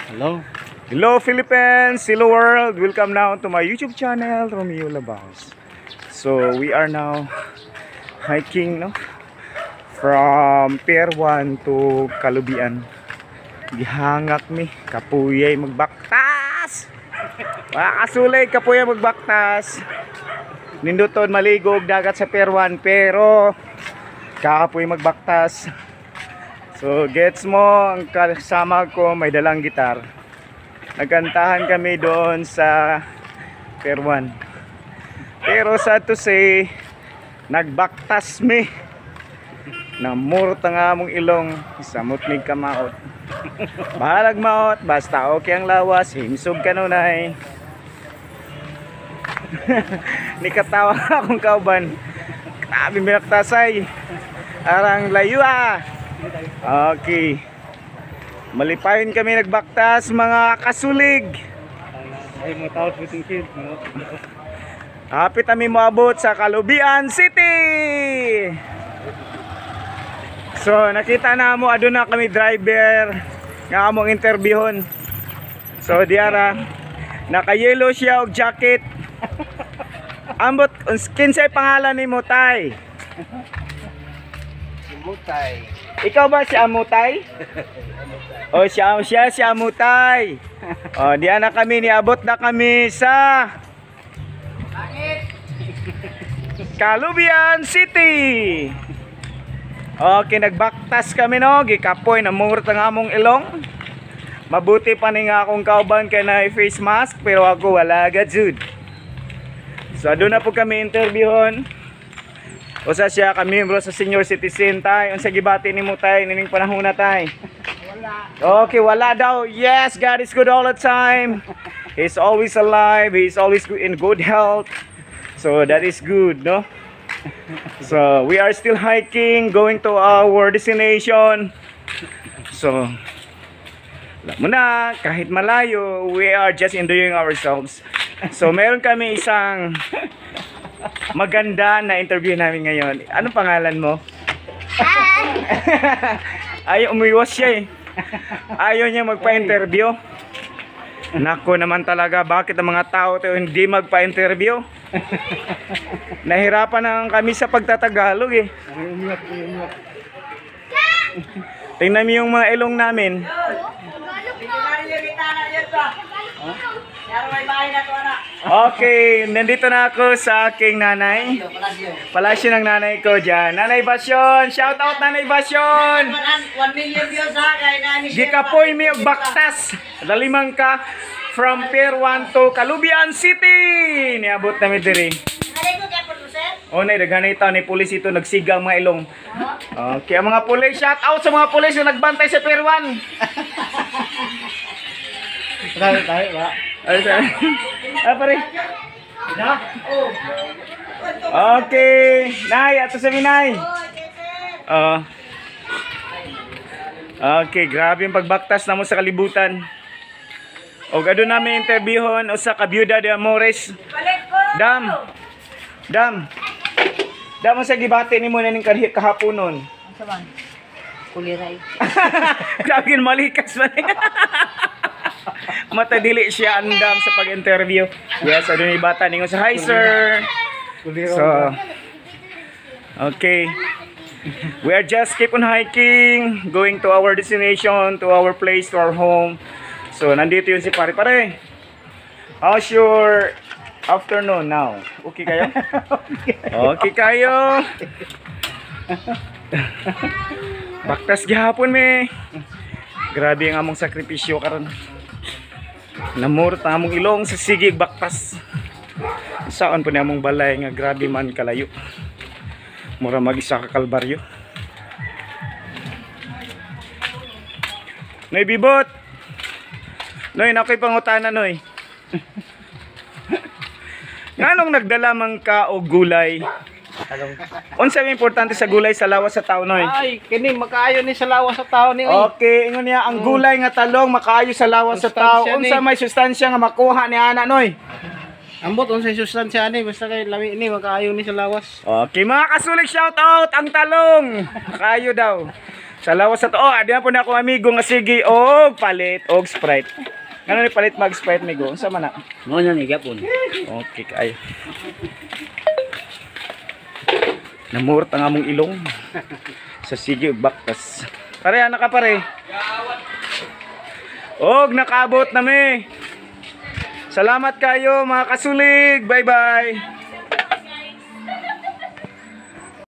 Hello. Hello Philippines, hello world. Welcome now to my YouTube channel, Romeo Labaos. So we are now hiking, no, from Pier 1 to Kalubian. Gihangak mi, kapuyay magbaktas. Mga kasulay, kapuyay magbaktas. Ninduton maligog dagat sa Pier 1 pero kakapuy magbaktas. So gets mo, ang kasama ko may dalang gitar. Nagkantahan kami doon sa Pier 1. Pero sad to say, nagbaktas mi. Namurot ang among ilong, samot mig kamaot. Bahalag maot, basta okay ang lawas, himsog kanunay. Nikatawa akong kauban. Grabe binaktasay. Arang layo ah. Okay. Malipayon kami nagbaktas, mga kasulig. Ay, mga tao sa kid. Hapit kami moabot sa Kalubian City. So nakita na mo, aduna kami driver nga among interviewon. So diara naka-yellow siya og jacket. Ambot, kinsay pangalan nimo, tay? Mutay. Ikaw ba si Amutay? O siya, siya si Amutay. O diyan na kami, niabot na kami sa Kalubian City. Okay, nagbaktas kami, no, gikapoy namurot ang among ilong. Mabuti pa ni nga akong kauban kay na face mask pero ako wala gajud. So doon na po kami interviewon. Usa siya ka miyembro sa senior citizen, tay. Unsa gibati nimo, tay, nining panahon na, tay? Wala. Okay, wala daw. Yes, God is good all the time. He's always alive. He's always in good health. So that is good, no? So we are still hiking, going to our destination. So, alam mo na, kahit malayo, we are just enjoying ourselves. So meron kami isang maganda na interview namin ngayon. Anong pangalan mo? Ay, umiwas siya eh. Ayaw niya magpa-interview. Nako naman talaga, bakit ang mga tao to hindi magpa-interview? Nahirapan na kami sa pagtatagalog eh. Ay, umiyak, umiyak. Tingnan mo yung mga ilong namin. Okay, nandito na ako sa aking nanay. Palasyo ng nanay ko dyan. Nanay Basyon! Shout out, Nanay Basyon! 1 million views ha, kay nani. Gikapoy mi og baktas. Lalimang ka from Pier 1 to Kalubian City. Niabot nami diri. Alay ko kay producer. O nay daghan ito ni pulis ito nagsiga ang mga ilong. Okay, ang mga pulis, shout out sa mga pulis na nagbantay sa Pier 1. Tayo, tayo, ba? Ay, sorry. Ah, pare. Na? Okay, Nay, ato sa Nay. Oo. Okay, grabe yung pagbaktas namo sa kalibutan. Og adto namin interviewon usa ka byuda de Amores. Dam. Dam. Dam, sa gibati nimo na ning kahaponon. Unsa man? Kuliray. Grabe yun, malikas man. Matadili siya andam sa pag-interview. Yes, adto ni bata ningon sa hi sir. Kuliro. So, okay. We are just keep on hiking, going to our destination, to our place, to our home. So, nandito yun si pare. Pare, how's your afternoon now? Okay kayo? Okay kayo? Baktas gihapon me. Grabe ang among sakripisyo karon. Namurot ang among ilong sa sigig baktas. Saan po ni among balay nga grabe man kalayo. Mura mag isa ka kalbaryo. Noy bibot. Noy, nakoy pangutana, Noy. Nganong nagdala man ka og gulay? Unsa may importante sa gulay sa lawas sa tao, Noy? Ay, kini makaayo ni sa lawas sa tao ni oy. Okay, ingon niya ang gulay nga talong makaayo sa lawas sa tao. Sustansya ni. Unsa may sustansya nga makuha ni ana, Noy? Ambot unsay sustansya ani basta kay lami ni makaayo ni sa lawas. Okay, mga kasulig, shout out ang talong. Kayo daw. Sa lawas sa to. Oh, adi na po na ako amigo nga sige og palit og Sprite. Ngano ni palit mag Sprite migo? Unsa man na? Mo na ni gapon. Okay kaayo. Namurot ang among ilong. Sa sige ug baktas. Pare, anak ka pare. Og nakaabot na mi. Salamat kayo mga kasulig. Bye-bye.